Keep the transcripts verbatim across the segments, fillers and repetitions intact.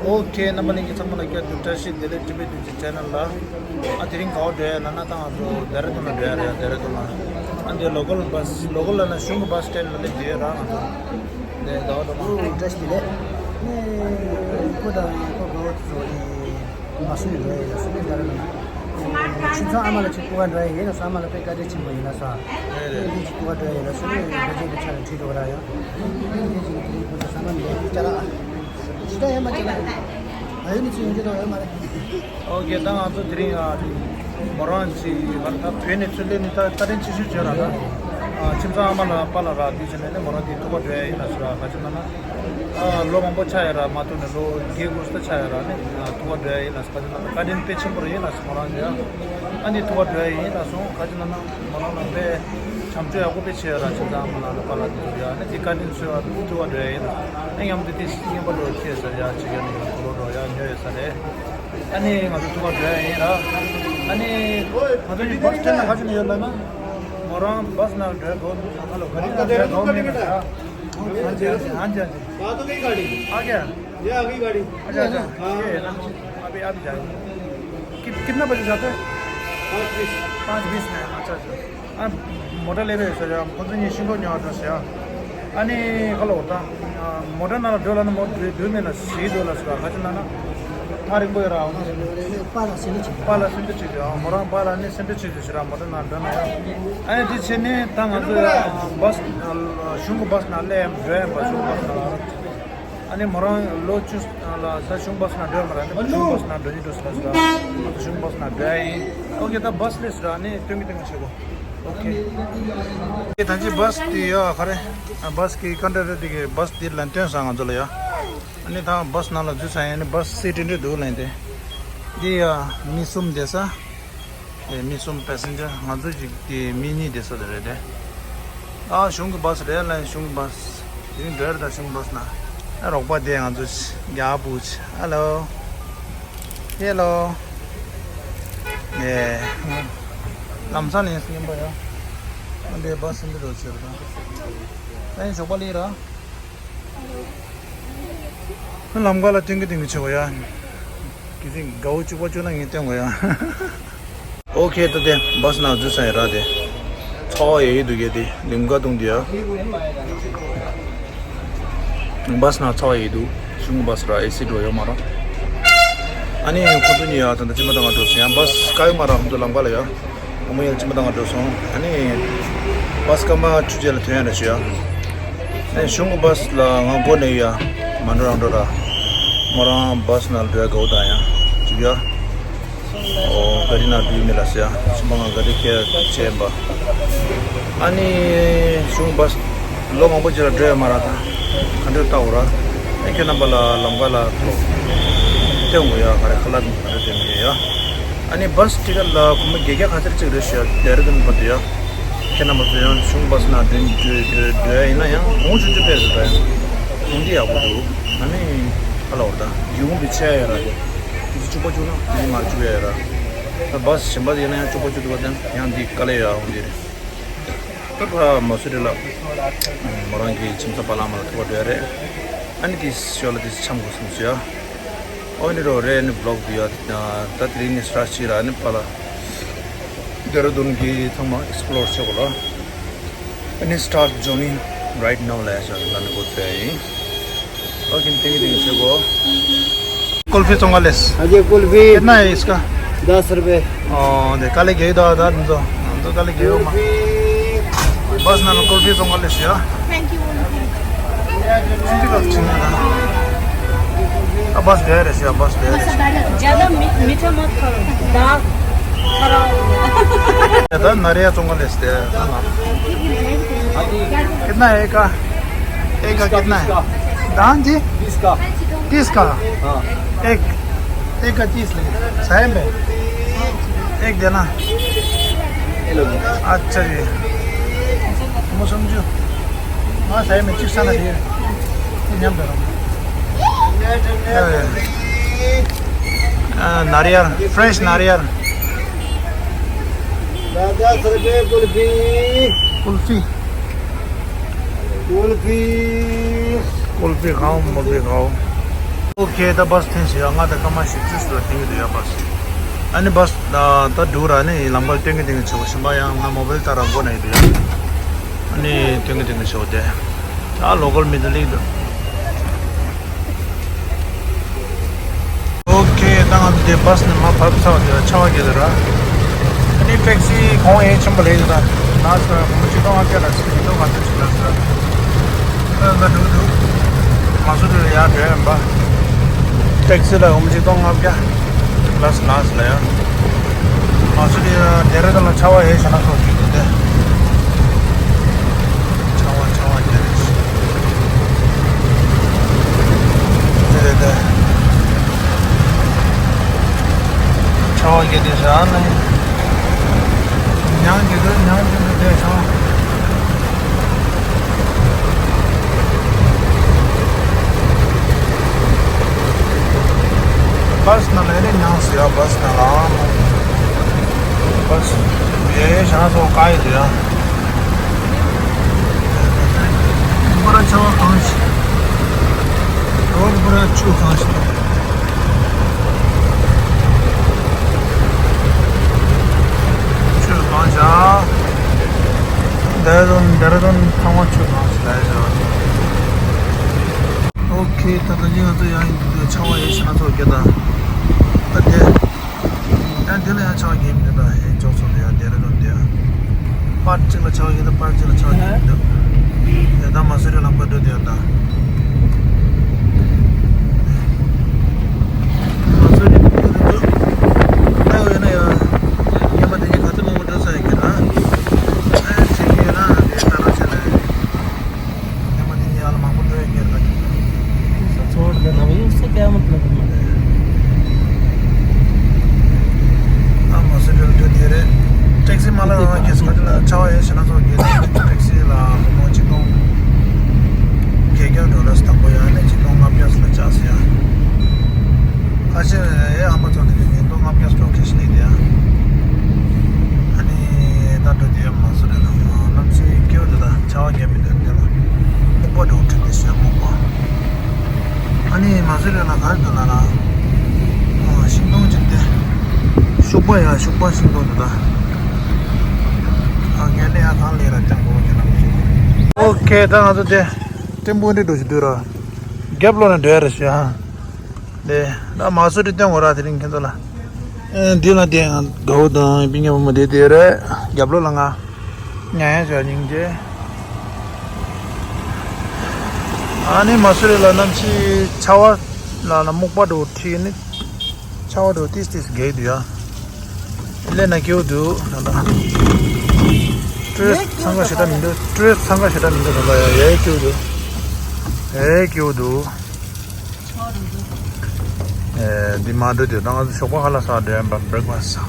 ཨོ་ཁེ། རྣམ་པ་ལྷན་རྒྱས་ཚང་མ་ལ་སྐྱབས་འཇུག་བཀྲ་ཤིས་བདེ་ལེགས། ཊི་བི་ཊུ་ཇི་ཆེ་ནལ་ལ། ཨ་དེ་རིང་ག་པར་འགྲོ་ཡ་ལབ་ན། ད་ང་ཚོ་ལྡེ་ར་ལྡུན་ལ་འགྲོ་ཡ་རེད། ལྡེ་ར་ལྡུན་ལ། ཨ་འདི་ལོ་ཀལ་བྷ་སི། ལོ་ཀལ་ལབ་ན་གཞུང་གི་བྷ་སི་སི་ཊེན་ཌི་ལ་སླེབས་བསྡད་ཡོད་ར། ང་ཚོ་འདི་ག་པར་འགྲོ་མ། ཨོ་བཀྲ་ཤིས་བདེ་ལེགས། ནས་ཁོ་དང་ཁོ་དགའ་བོ་དེ་ཚོ་ནི་མ་སུ་ནས་འགྲོ་ཡ་ཡིན་ལབ་སོང་། ལྡེ་ར་ལྡུན་ལ། ཁྱིམ་ཚང་ཨ་མ་ལ་ཅིག་སྐུ་པར་འགྲོ་ཡ་ཡིན་ལབ་སོང་། ཨ་མ་ལ་དཔེ་བཀའ་དྲིན་ཆེན་པོ་ཡིན་ལབ་སོང་། ཨ་འདི་ཅིག་སྐུ་པར་འགྲོ་ཡ་ཡིན་ལབ་སོང་། ནས་འདི་ཅིག་གི་ཆ་ལ་ཁྲིད་འགྲོ་གི་ར་ཡ། འདི་ཅིག་གི་དེ་རིང་ཁོ་ཚོ་ས་མ་ནས་ཅ་ལག་ཇི་ལྟར་ཡོད་མ་ཅ་ལག་ཨ་ཡོད་ནི་ཚོ་ཡོང་རྒྱུ་དང་ཡོད་མ་རེད། ཨོ་ཁེ། ད་ང་ཚོ་དེ་རིང་ཨ་མོ་རང་ཅིག་བར་ད་བོད་ནས་ཚུར་སླེབས་ནས་ད་ད་ཐེངས་ཆེ་ཤོས་བྱས་ར། ད་ཨ་ཁྱིམ་ཚང་ཨ་མ་ལ་པཱ་ལགས་ར་འདི་བྱས་ནས་ནི་མོ་རང་གི་ཐུག་པ་འགྲོ་ཡ་ཡིན་ལབ་ཟེར་ར། ག་ཅི་ལབ་ན་ཨ་ལོ་མང་པོ་ཆགས་ཡོད་ར། མ་ཐུག་ནས་ལོ་བརྒྱད་དགུ་ཙམ་ཆགས་ཡོད་ར། ནི་ཨ་ཐུག་པ་འགྲོ་ཡ་ཡིན་ལབ་ཟེར། ག་ཅི་ལབ་ན་བཀའ་དྲིན་དཔེ་ཆེན་པོ་རེད་ཡིན་ལབ་ཟེར། མོ་རང་གིས་ཨ་ནི་ཐུག་པ་འགྲོ་ཡ་ཡིན་ལབ་སོང་། ག་ཅི་ལབ་ན་མོ་རང་ལ་དཔེ་བྱམས་སྐྱོང་ཡག་པོ་དཔེ་བྱས་ཡོད་ར། ཁྱིམ་ཚང་ཨ་མ་ལགས་ལ་པཱ་ལགས་དེ་ཚོ་ཡ། ཨ་ནི་དེ་བཀའ་དྲིན་གསོས་པ་ཐུག་པ་འགྲོ་ཡ་ཡིན་ལབ། ཨ་མཉམ་དུ་དེ་རྙིང་པ་འགྲོ་ཁེལ་ཟེར་ཡ། ཅིག་ཡ་ནི་ཡང་གོ་ལོ་འགྲོ་ཡ་ཉོ་ཡོད་ས་རེད། ཨ་ནི་ང་ཚོ་ཐུག་པ་འགྲོ་ཡ་ཡིན་ར། ཨ་ནི་ང་ཚོ་གཉིས་བྷ་སི་སི་ཊེན་ཌི་ལ་ག་ཅི་ནས་ཡོད་ལབ་ན། མོ་རང་བྷ་སི་ནང་འགྲོ་དགོས། ཨ་ལོ་ག་རི་ནང་འགྲོ་དགོས་མིན་ལབ་ཡ། हाँ जी, हाँ जी, हाँ जी। आ तो गई गाड़ी। आ गया? ये आ गई गाड़ी। अच्छा, अच्छा। हाँ। ये है ना? अभी, अभी जाएंगे। कि-, कितना बजे जाते हैं? पाँच बीस। पाँच बीस में। अच्छा, अच्छा। ཨ་མོ་ཊ་སླེབས་རེད་ཟེར་ཡ། ཁོ་ཚོ་གཉིས་ཤིང་ཏོག་ཉོ་བ་འགྲོ་ཟེར་ཡ། ཨ་ནི་ཁ་ལོ་ད་ཨ་མོ་ཊ་ནང་ལ་འགྲོ་ལབ་ན་མོ་ཊ་འགྲོ་མེད་ལ་ཟིག་འགྲོ་ལ་ཟེར་ར། ག་ཅི་ལབ་ན་ཐག་རིང་པོ་ཡོད་ར། འོ་ན་ཟེར་ནས་པཱ་ལགས་སེམས་ཁྲལ་བྱེད། པཱ་ལགས་སེམས་ཁྲལ་བྱེད་དུས་ཨ་མོ་རང་པཱ་ལགས་ནི་སེམས་ཁྲལ་བྱེད་དུས་ཟེར་ར། མོ་ཊ་ནང་འགྲོ་ན་ཡ། ཨ་ནི་དེ་བྱས་ནས་ད་ང་ཚོ་ཡ་བྷ་སི་གཞུང་གི་བྷ་སི་ནང་སླེབས་ཡ། འགྲོ་ཡ་བ་གཞུང་བྷ་སི་ནང་ལ། ཨ་ནི་མོ་རང་ལོ་བཅུ་ལ་ས་གཞུང་བྷ་སི་ནང་འགྲོ་ཡ་མ་རེད། ཨ་ནི་གཞུང་བྷ་སི་ནང་འགྲོ་ཉིན་འགྲོ་ཟེར་ལ་ཟེར། ང་ཚོ་གཞུང་བྷ་སི་ནང་འགྲོ་ཡ་ཡིན། ཨོ་ཁེ། ད་བྷ་སི་སླེབས་ཟེར་ར། ཨ་ནི་སྟོན་གི་སྟོན་གི་བྱེད་གོ། ཨོ་ཁེ། ད་ཅི་བྷ་སི་དེ་ཡ་ག་རེ། ཨ་བྷ་སི་གི་ཀན་ཌག་ཊར་དེ་གིས་བྷ་སི་དེ་ལན་སྟོན་སོང་ང་ཚོ་ལ་ཡ། ཨ་ནི་ད་བྷ་སི་ནང་ལ་འཛུལ་ཚར་ཡིན། ཨ་ནི་བྷ་སི་སི་ཊི་འདྲ་འདུག་ལབ་ཡིན་ཏེ། འདི་ཡ་མི་གསུམ་བསྡད་ས། ཨེ་མི་གསུམ་པེ་སེན་ཇར། ང་ཚོ་གཅིག་དེ་མི་གཉིས་བསྡད་ས་དེ་རེད་དེ། ཨ་གཞུང་གི་བྷ་སི་རེད་ལབ་ཡིན། གཞུང་གི་བྷ་སི། དེ་རིང་འགྲོ་ཡ་རེད་ད་གཞུང་གི་བྷ་སི་ནང་། ཨ་རོགས་པ་དེ་ང་ཚོ་རྒྱ་བོ་ཆེ། ཧེ་ལོ། ཧེ་ལོ། ཨེ་ལམ་སང་ལ་ཡིན་སྙམ་པ་ཡ། ཨ་འདི་བྷ་སི་འདི་འགྲོ་ཆེ་རེད་ད། ཨ་ཡིན་ཞོགས་པ་ལ་ཡིན་ར། ལམ་ཁ་ལ་སྟོན་གི་སྟོན་གི་བྱེད་དགོས་ཡ། གལ་སྲིད་དགའ་བོ་གཅིག་པ་བཅུག་ན་ངས་སྟོན་དགོས་ཡ། ཨོ་ཁེ། ད་དེ་བྷ་སི་ནང་འཛུལ་ཚར་ཡིན་ར། དེ་ཚ་བ་ཡོད་ཡོད་འདུག་གས། དེ་ལིམ་ཀ་བཏུང་དུས་ཡ། བྷ་སི་ནང་ཚ་བ་ཡོད་འདུག་གཞུང་བྷ་སི་ར། ཨེ་སི་འགྲོ་ཡོད་མ་ར། ཨ་ནི་ཁོ་ཚོ་གཉིས་ཡ་ད་ལྟ་ཅི་མ་ད་ང་འགྲོ་སོང་ཡ། བྷ་སི་བཀག་ཡོད་མ་ར། ཁོ་ཚོ་ལམ་ཁ་ལ་ཡ། དགོང་མོ་ཡར་ཕྱི་མ་དང་ང་འགྲོ་སོང་། ཨ་ནི་བྷ་སི་སྐར་མ་བཅུ་རྗེས་ལ་ཐོན་ཡ་འདྲ་ཞུ་ཡ། ཨ་ནི་གཞུང་གི་བྷ་སི་ལ་ང་འགོ་ནས་ཡ། མ་འགྲོ་རང་འགྲོ་ར། མོ་རང་བྷ་སི་ནང་འགྲོ་ཡ་དགའ་བོ་དང་ཡ། འཇུག་ཡ། ཨོ་ག་རི་ནང་འགྲོ་ཡི་མེད་ལ་ཟེར་ཡ། ཕྱི་མ་ང་ག་རི་ཁྱེར་བྱས་པ། ཨ་ནི་གཞུང་བྷ་སི་ལོ་མང་པོ་རྗེས་ལ་འགྲོ་ཡ་མ་ར། ད་ག་འདྲ་ལྟ་འོ་ར། ཨ་ཁྱེད་རྣམ་པ་ལ་ལམ་ཁ་ལ་ཐོག་སྟོན་དགོས་ཡ། ག་རེ་ཁ་ལག་ག་རེ་སྟོན་དགོས་ཡ། ཨ་ནི་བྷ་སི་ཊི་ཀེ་ཊི་ལ་སྒོར་མོ་བརྒྱད་བརྒྱ་ཁ་ཤས་ཅིག་རེད་ཤག་ལྡེ་ར་ལྡུན་བར་དུ་ཡ། ཁྱེད་རྣམ་པ་ཚོ་ཡང་གཞུང་བྷ་སི་ནང་འགྲོ་འགྲོ་འགྲོ་འགྲོ་ཡ་ཡིན་ན་ཡང་གོང་ཆུང་ཆུང་དཔེ་རེད་ད། ཡང་གོང་འདི་ཡག་པོ་འདུག་ཨ་ནི་ཨ་ལ་འོ་ད་སྒེའུ་ཁུང་འདི་ཆེ་ཡ་ཡོད་ར། དེ་འདི་བཅུག་པ་བཅུག་ན་འདི་མར་བཅུག་ཡ་ཡོད་ར། ད་བྷ་སི་གཞན་པ་ཡིན་ན་ཡང་བཅུག་པ་བཅུག་ཐུབ་པ་དང་ཡང་འདི་དཀའ་ལས་ཡོད་ཨ། འོ་འདི་རེད། ད་ཕ་མ་སུ་རི་ལ་མོ་རང་གི་ཁྱིམ་ཚང་པ་ལགས་མ་ལ་ཐུག་པ་འགྲོ་ཡ་རེད། ཨ་ནི་དེ་ཞོར་ལ་དེ་འཆམ་དགོས་སོང་ཟེར་ཡ། ཨོ་ནི་རོ་རེ་ནི་བི་ལོག་དུ་ཡ། ད་དེ་རིང་ནི་སྲ་ཤི་ར་ནི་པ་ལ་ལྡེ་ར་ལྡུན་གི་ཚང་མ་ཨེགས་པི་ལོར་བྱེད་དགོས་ལ། ཨ་ནི་start journey right now ལ་ཡ་ཤ་ལ་ནི་གོ་ཚོད་ཡིན། ཨོ་ཀིན་ཏིང་ཏིང་བྱེད་དགོས། कुल्फी चोंगा लेस। अजय कुल्फी। कितना है इसका? दस रुपए। ओ, दे, काले गए दो, दो, दो, दो काले गए हो, माँ। बस ना, कुल्फी चोंगा लेस, या। Thank you, Aunty। अब बस गए रे, अब बस गए रे। ज्यादा मी-, मीठा मत खाओ, दांत खराब होगा। ज्यादा नारियल चोंगा लेस दे। कितना है एक का? एक का कितना है? दान जी? तीस का। तीस का? हाँ। एक, एक का तीस लगे। सही में? एक देना। ये लो जी। अच्छा जी। म सम्झ्यो। अँ, सही में चिप्स आना दिए। ཉམས་དང་། ཨ། ཨ། ནར་ཡར། ཕྲེཤ་ནར་ཡར། दादा सर पे कुल्फी। कुल्फी। कुल्फी। कुल्फी खाओ, मुर्फी खाओ। ཨོ་ཁེ། ད་བཱས་འཐེན་ཞིག་ཡ། ང་ད་སྐར་མ་བཞི་བཅུ་ཙམ་ལ་འཐེན་གྱི་འདུག་ཡ་བཱས། ཨ་ནི་བཱས་ད་འགྲོ་ར་ནི་ལམ་ཁར་སྟོན་གྱི་སྟོན་གྱི་བྱེད་པ་གཞན་པ་ཡང་ང་མོ་བེལ་ལྟར་ར་འགོ་ནས་འདུག་ཡ། ཨ་ནི་སྟོན་གྱི་སྟོན་གྱི་བྱེད་པ་དེ་ད་ལོ་ཀལ་མི་འདུག་ལིག་འདུག་ཨོ་ཁེ། ད་ང་ཚོ་དེ་བཱས་ནས་མར་བབས་ཚར་བ་དེ་ཆར་པ་བརྒྱབ་འདུག་ར། ཨ་ནི་ཊེག་སི་གོང་ཡས་ཆེན་པོ་ལས་ཡོད་ད། ན་ས་སྒོར་མོ་ཆིག་སྟོང་ལྔ་བརྒྱ་ལ་ཆིག་སྟོང་ལྔ་བརྒྱ་ཅིག་ལ་ས། ཨ་ད་འགྲོ་འདུག་མ་སུ་རི་ལ་ཡར་འགྲོ་ཡ་ཡིན་པ། ཊེག་སི་ལ་སྒོར་མོ་ཆིག་སྟོང་ལྔ་བརྒྱ་ལ་ས་ལ་ས་ལ་ཡ། མ་སུ་རི་ལ་ཌེ་ར་ཌུན་ལ་ཆར་པ་ཡས་བྱས་ན་ཐོག་ཅིག་འདུག་སྟེ། ཆར་པ་ཆར་པ་རྒྱག་རེད། དེ་རེད་དེ། ཆར་པ་རྒྱག་དེ་བཞག་ནས། ཉང་གི་འདུག་ཉང་གི་འདུག་དེ་བྱུང་། བཱས་ནང་ལ་ཨེ་རེད་ཉང་ཟེར་ཡ། བཱས་ནང་ལ་བཱས་ཡས་བྱས་ན་ཚོ་དཀའ་ཡི་འདུག་ཡ། པུ་ར་ཆར་པ་གང་ཞིག་རོ་པུ་ར་ཆུ་གང་ཞིག་ཆུ་གང་ཞིག་ཌེ་ར་ཌུན་ཌེ་ར་ཌུན་ཚང་མ་ཆུ་གང་ཞིག་ལ་ཡ། ཨོ་ཁེ། ད་ད་ཅི་ང་ཚོ་ཡང་ཡིན་དུས་ཆར་པ་ཡས་བྱས་ན་ཚོ་དགེ་ད། ད་དེ། ཡང་འདི་ལ་ཡང་ཆར་པ་རྒྱག་མི་འདུག་ད་ཧེ་འཇོག་ཚོ་འདི་ཡང་ཌེ་ར་ཌུན་འདི་ཡང་། པར་གཅིག་ལ་ཆར་པ་རྒྱག་འདུག་པར་གཅིག་ལ་ཆར་པ་རྒྱག་མི་འདུག་ཡ་ད་མ་སུ་རི་ལམ་ཁ་འགྲོ་འདི་ཡང་ད། མ་སུ་རི་འགྲོ་འདི་འདུག་ད་འོ་ཡིན་ན་ཡང་སྔོན་མ་དེ་གའི་ག་ཚོད་མང་པོ་འགྲོ་ས་ཡོད་ཀྱི་ད། ཨ་ཅིག་ཡོད་ན་དེ་ལྟ་རོགས་བྱས་ན་ཡང་། ཉི་མ་འདི་ཡར་ལ་མང་པོ་འགྲོ་ཡ་ཉེར་ལ། ཚོར་དེ་ནམ་ཡོང་ས་ཀྱ་མ་ཐུབ་མ་རེད། ཨ་མ་སུ་རི་ལ་འགྲོ་དེ་རེད། ཊེག་སི་མ་ལ་རང་གིས་ཁ་ལ་ཆར་པ་ཡས་བྱས་ན་ཚོ་གི་ཊེག་སི་ལ་སྒོར་མོ་ཆིག་སྟོང་བརྒྱད་བརྒྱ་འགྲོ་ལ་སི་དང་པོ་ཡ་ནས་ཆིག་སྟོང་ལྔ་བརྒྱ་ལ་ཆགས་སི་ཡ། ཁ་ཤས་ཨེ་ཨ་མ་ཚོ་དེ་གི་ཉིས་སྟོང་ལྔ་བརྒྱ་འགྲོ་ཁེ་ཤི་ལི་དེ་ཡ། ཨ་ནི་ད་འགྲོ་དེ་ཡ་མ་སུ་རི་ལ་གནམ་གཤིས་སྐྱིད་པོ་འདུག་ད་ཆར་པ་རྒྱག་མི་འདུག་འདི་ལ། སྨུག་པ་འདྲ་བོ་ཁྲིད་དེ་ཤ་སྨུག་པ། ཨ་ནི་མ་སུ་རི་ལ་ག་རེ་འདུག་ལབ་ན། ཨ་ཤིང་སྡོང་ཅིག་སྟེ། ཤུག་པ་ཡ་ཤུག་པ་ཤིང་སྡོང་འདུག་ད། ཨ་ངས་ནི་ཡ་གང་ལས་ར་ཀྱང་གོ་གི་ན་མི་ཤེས། ཨོ་ཁེ། ད་ང་ཚོ་དེ་ཏིམ་པུ་འདི་འགྲོ་ཞིག་འདུག་ར། རྒྱབ་ལོགས་ནས་འགྲོ་ཡ་རེད་ཤག་ཨ། དེ་ད་མ་སུ་རི་སྟོན་གོ་ར་དེ་རིང་ཁྱེད་ཚོ་ལ། ཨ་འདི་ལ་དེ་ང་དགའ་བོ་དང་པི་ཉ་བུ་མོ་དེ་དེ་རེད། རྒྱབ་ལོགས་ལ་ང་ཉལ་ཡ་བྱ་སྙིང་རྗེ། ཨ་ནི་མ་སུ་རི་ལ་གནམ་གཤིས་ཆར་པ་ལ་ལ་སྨུག་པ་འདྲ་བོ་ཁྲིད་ནི། ཆར་པ་འདྲ་བོ་ཏིས་ཏིས་རྒྱག་འདུག་ཡ། སླེབས་ན་སྐྱིད་པོ་འདུག་ད་ལྟ། ཊུ་རི་སི་ཊི་འཚང་ཁ་ཞེ་དྲག་མི་འདུག་ཊུ་རི་སི་ཊི་འཚང་ཁ་ཞེ་དྲག་མི་འདུག་ད་ལྟ་ཡ། ཡའི་སྐྱིད་པོ་འདུག་ཡའི་སྐྱིད་པོ་འདུག་ཨེ་འདི་མ་འགྲོ་དུས་ད་ང་ཚོ་ཞོགས་པ་ཁ་ལག་ཟ་འགྲོ་ཡ་ཡིན་པ། བྷི་རེག་ཕ་སི་ཊི་ཟ།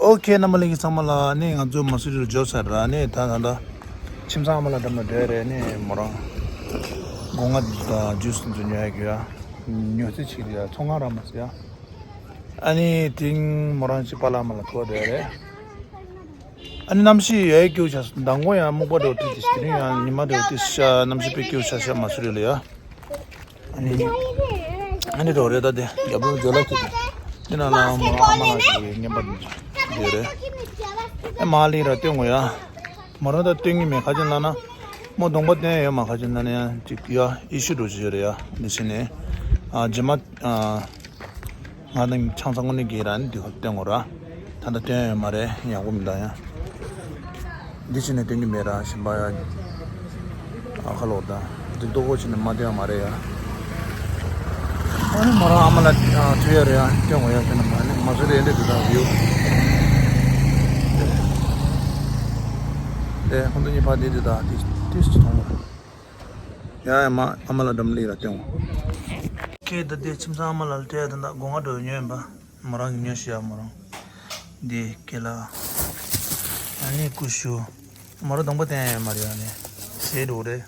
ཨོ་ཁེ། རྣམ་པ་ལྷན་རྒྱས་ཚང་མ་ལ་ནི་ང་ཚོ་མ་སུ་རི་ལ་འབྱོར་ཚར་ར། ནི་ད་ད་ལྟ་ཁྱིམ་ཚང་ཨ་མ་ལགས་འགྲམ་ལ་བསྡད་རེད། ནི་མོ་རང་སྒོ་ང་དང་ཇུས་འཛུལ་ཉོ་ཡ་གི་ཡ། ཉོ་ཚེ་ཆིག་རེད་ཡ། ཚོང་ཁང་ར་མ་ཟེར་ཡ། ཨ་ནི་དེང་མོ་རང་ཅིག་པཱ་ལགས་ཨ་མ་ལགས་ཐུག་བསྡད་རེད། ཨ་ནི་གནམ་གཤིས་ཡའི་སྐྱིད་པོ་ཆགས་སོང་། མདང་དགོང་ཡང་སྨུག་པ་འདྲ་བོ་ཁྲིད་དེ་དེ་རིང་ཡང་ཉི་མ་འདྲ་བོ་དེ་ཤ། གནམ་གཤིས་དཔེ་སྐྱིད་པོ་ཆགས་ཤག་མ་སུ་རི་ལ་ཡ། ཨ་ནི། ཨ་ནི་འགྲོ་རེད་ད་དེ། རྒྱབ་ལོགས་ཇོ་ལགས་ཀྱི་དེ་ན་ལ་མོ་ཨ་མ་ལགས་ཀྱི་རྔན་པ་འདི་རེད། ཨེ་མ་ལི་ར་སྟོན་དགོས་ཡ། མོ་རང་ད་སྟོན་གྱི་མེད། ག་ཅི་ལབ་ན། མོ་གདོང་པ་བསྟན་ཡོད་མ། ག་ཅི་ལབ་ན་ཡ་ཅིག་ཡ་ཨི་ཤུ་འགྲོ་ཅི་ཡོད་རེད་ཡ། འདི་ཕྱི་ནས། ཨ་རྗེས་མ། ཨ། ང་དང་ཆང་ཚང་ངོ་ནས་གི་ར་ནི་འདི་ཧོ་སྟོན་དགོས་ར། ད་ལྟ་སྟོན་ཡོད་མ་རེད། ཡག་པོ་མི་འདུག་ཡ། འདི་ཕྱི་ནས་སྟོན་གྱི་མེད་ར། གཞན་པ་ཡ། ཨ་ཁ་ལོ་ད། འདི་ཏོག་ཀོ་ཕྱི་ནས་མ་སྟོན་ཡ་མ་རེད་ཡ། ཨ་ནི་མོ་རང་ཨ་མ་ལགས་ཨ་ཐུག་ཡ་རེད་ཡ། སྟོན་དགོས་ཡ། དེ་ན་མ་ནི་མ་བཟོད་རེད། འདི་འདི་དང་བིའུ། དེ་ཁོང་ཚོ་གཉིས་ཕར་འདི་འདི་དང་ཏིས་ཏིས་ཅིག་མཐོང་གི་རེད། ཡ་ཡ་མ་ཨ་མ་ལགས་འགྲམ་ལ་ཡིན་ལ་སྟོན་དགོས། ཁྱེད་ད་ལྟའི་ཁྱིམ་ཚང་ཨ་མ་ལགས་ལ་སྤྲད་ཡ་དེ་འདྲ་སྒོ་ང་འགྲོ་ཉོས་ཡིན་པ། མོ་རང་གིས་ཉོས་ཤི་ཡ། མོ་རང་འདི་ཁྱེད་ལ། ཨ་ནི་ཀུ་ཤུ། མོ་རང་གདོང་པ་བསྟན་ཡ་ཡོད་མ་རེད། ཨ་ནི་ཞེ་འགྲོ་རེད།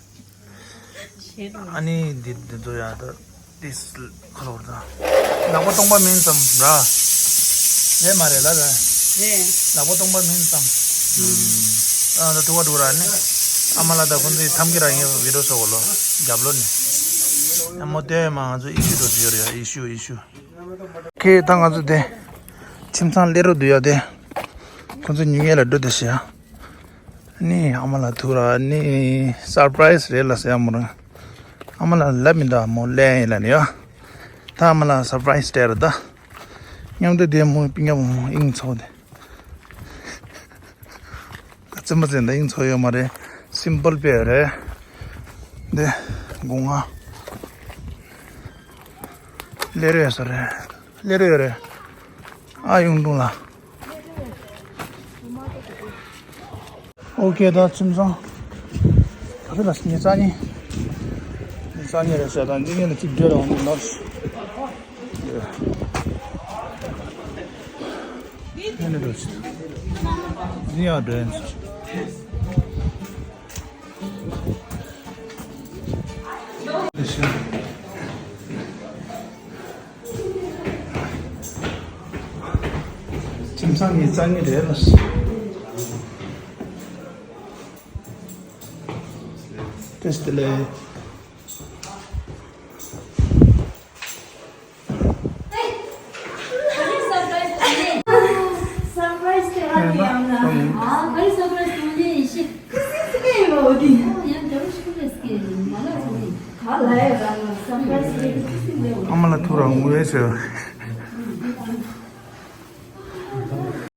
ཞེ་འགྲོ་རེད། ཨ་ནི་འདི་འདི་ཚོ་ཡ་ད་ཏིས་ཁ་ལོར་ད། ལག་པ་སྟོང་པ་མིན་ཙམ་ར། རེད་མ་རེད་ལ་ད། རེད། ལག་པ་སྟོང་པ་མིན་ཙམ། ཨ་ད་དུ་བ་འགྲོ་ར་ནི། ཨ་མ་ལགས་དང་ཁོང་ཚོའི་ཐམ་གི་ར་ཡིན་བི་ཌིའོ་བཟོ་གོ་ལོ། རྒྱབ་ལོ་ནས། ཨ་མོ་དེ་མ་ང་ཚོ་ཨི་ཤུ་འགྲོ་ཚུལ་ཡོད་རེད་ཡ། ཨི་ཤུ་ཨི་ཤུ། ཁེ་ད་ང་ཚོ་དེ་ཁྱིམ་ཚང་སླེབས་རོགས་འདུག་ཡ། དེ་ཁོང་ཚོ་ཉུལ་ངེས་ལ་འགྲོ་དེ་ཤི་ཡ། ནི་ཨ་མ་ལགས་ཐུག་ར་ནི་སར་པ་རའི་སི་རེད་ལ་ཟེར་ཡ་མོ་རང་། ཨ་མ་ལགས་ལབ་མི་འདུག་མོ་ལན་ཡིན་ལ་ནི་ཡ། ད་ཨ་མ་ལགས་སར་པ་རའི་སི་སྤྲད་ར་ད། མཉམ་དུ་དེ་མོ་པི་ཉ་མོ་ཨིང་ཚོགས་དེ། ཙི་མ་ཙི་འདི་ཨིང་ཚོགས་ཡོད་མ་རེད། སིམ་པལ་པེ་རེད། འདི་སྒོ་ང་། སླེབས་རོགས་ཡོད་ས་རེད། སླེབས་རོགས་ཡོད་རེད། ཨ་གཡུང་དྲུང་ལ། ཨོ་ཁེ། ད་ཁྱིམ་ཚང་། ད་ལྟ་ལ་ཉི་ཤུ་རྩ་གཉིས། ཉི་ཤུ་རྩ་གཉིས་རེད་ཟེར། ད་འདི་ངས་ལ་གཅིག་སྦྲེལ་ལ་འོང་གི་ནོར། ཨེ་ནི་འགྲོ་ཆེ། འདི་ཡང་འགྲོ་ཡིན་ཟེར། ཁྱིམ་ཚང་ཉི་ཤུ་རྩ་གཉིས་རེད་ལ། བཀྲ་ཤིས་བདེ་ལེགས། སར་པ་རའི་སི་དེ་ཨ་ནི་ཡང་ན། ཨ་ག་རེ་སར་པ་རའི་སི་དེ་ཡིན་ཤི། ཨ་མ་ལགས་ཐུག་ར་ངུ་ཡས་བྱས།